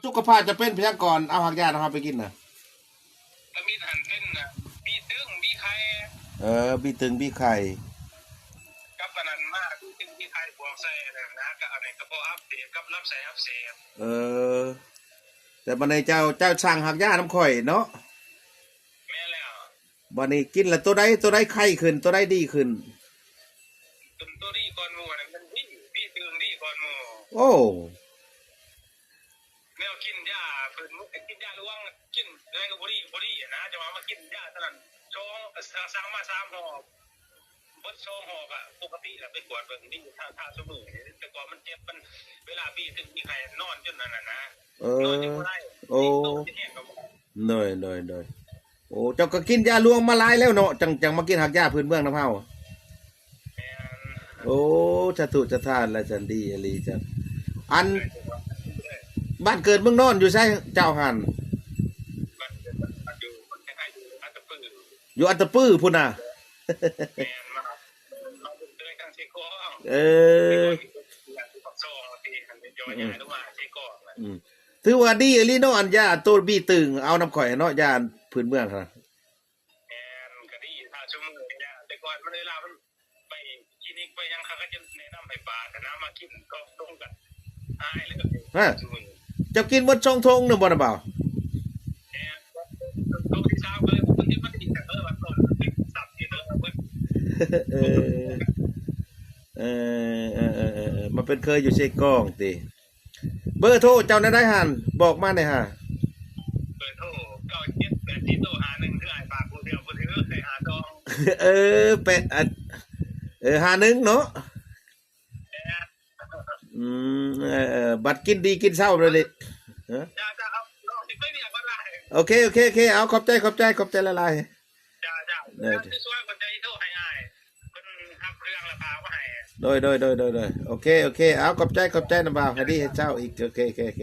ສຸຂະພາບຈະເປັນພະຍາກອນ ເອົາຮາກຢານຳເຮົາໄປກິນນະ. ທຳອິດຫັ້ນເປັນນະ ບີຕຶງ ບີໄຂ່. ເອີ ບີຕຶງ ບີໄຂ່ ກັບອັນນັ້ນມາ ບີຕຶງ ບີໄຂ່ບວກໃສ່ອັນນັ້ນນະ ກະອັນນີ້ກະເພາະອັກເສບ ກັບລຳໄສ້ອັກເສບ. ເອີ ແຕ່ບັດນີ້ເຈົ້າ ເຈົ້າສັ່ງຮາກຢານຳຂ້ອຍເນາະ. ແມ່ນແລ້ວ. ບັດນີ້ກິນແລ້ວໂຕໃດ ໂຕໃດໄຄຂຶ້ນ ໂຕໃດດີຂຶ້ນ? ໂຕ ໂຕດີກ່ອນໝູ່ນັ້ນມັນບີ ບີຕຶງດີກ່ອນໝູ່. ໂອ້ ແນວກິນຢາພື້ນເມືອງ ກິນຢາຫຼວງ ກິນໄດ້ກະບໍ່ດີ ບໍ່ດີຫັ້ນນະ ຈັ່ງວ່າມາກິນຢາເທົ່ານັ້ນ ສອງ ສັ່ງມາສາມຮອບ ເບິດສອງຮອບອະ ປົກກະຕິລະໄປກວດເບິ່ງດີ ຖ້າ ຖ້າຊຸມື້ນີ້ ແຕ່ກ່ອນມັນເຈັບ ມັນເວລາບີຕຶງບີໄຂ່ນອນຈົນອັນນັ້ນນະ. ເອີ ນອນຈົນບໍ່ໄດ້ ໂອ້ ຕີນໂຕຊິແຫ້ງກະບໍ່ໄດ້. ໂດຍ ໂດຍ ໂດຍ. ໂອ້ ເຈົ້າກະກິນຢາຫຼວງມາຫຼາຍແລ້ວເນາະ ຈັ່ງ ຈັ່ງມາກິນຮາກຢາພື້ນເມືອງນຳເຮົາ. ແມ່ນ. ໂອ້ ສາທຸສາທານລະ ຊັ້ນດີອີ່ຫຼີຊັ້ນ. ອັນ ເອີ ບ້ານເກີດເມືອງນອນຢູ່ໃສເຈົ້າຫັ້ນ? ບ້ານເກີດຢູ່ ຢູ່ອັດຕະປື ຢູ່ອັດຕະປືພຸ້ນນະ. ແມ່ນ ມາ ມາເລີຍທາງເຊກອງ. ເອີ ປາກຊ່ອງທີ່ຫັ້ນ ຢູ່ ອືມ ຫາ ຫຼືວ່າເຊກອງນະ. ອືມ ຖືວ່າດີອີ່ຫຼີເນາະ ອັນຢາໂຕບີຕຶງ ເອົານຳຂ້ອຍເນາະ ຢາພື້ນເມືອງຫັ້ນນະ. ແມ່ນ ກະດີ ຖ້າຊຸມື້ນີ້ນະ ແຕ່ກ່ອນມັນເວລາມັນໄປຄລີນິກໄປຫຍັງ ເຂົາກະຈະແນະນຳໃຫ້ປາກຫັ້ນນະ ມາກິນກອງຕົງກະຫາຍເລີຍ. ຮະ ຊຸມື້ ເຈົ້າກິນໝົດສອງຖົງນະບໍ່ນະບ່າວ? ແມ່ນ ຖົງທີສາມກະເລີຍບໍ່ກິນ ມັນອີກກະເລີຍວ່າຕົ້ນສັບກິນເລີຍເບິດ. ເອີ ເອີ ເອີ ເອີ ເອີ ມາເປັນເຄີຍຢູ່ເຊກອງຕິ. ເບີໂທເຈົ້າແນວໃດຫັ້ນ ບອກມາແດ່ຫາ. ເບີໂທ ເກົ້າເຈັດແປດສີ່ໂຕຫ້າໜຶ່ງ ຄືອ້າຍຝາກຜູ້ດຽວ ບໍ່ຖືກໃຫ້ຫາດອງ. ເອີ ແປດ ອັນ ເອີ ຫ້າໜຶ່ງເນາະ. ແມ່ນ. ອືມ ເອີ ເອີ ບັດກິນດີກິນເຊົາເລີຍ. ເອີ ເຈົ້າ ເຈົ້າ ເຮົາ ເຮົາຊິໄປວຽກກ່ອນຫຼາຍ. ໂອເຄ ໂອເຄ ໂອເຄ ເອົາ ຂອບໃຈ ຂອບໃຈ ຂອບໃຈຫຼາຍໆ. ເຈົ້າ ເຈົ້າ ເອີ ເຈົ້າ ຊ່ວຍຄົນໃຈໂທໃຫ້ອ້າຍ ເພິ່ນຮັບເລື່ອງແລ້ວພາມາໃຫ້. ໂດຍ ໂດຍ ໂດຍ ໂດຍ ໂດຍ ໂອເຄ ໂອເຄ ເອົາ ຂອບໃຈ ຂອບໃຈນຳບ່າວ ໃຫ້ດີໃຫ້ເຊົາອີກ. ໂອເຄ ໂອເຄ ໂອເຄ.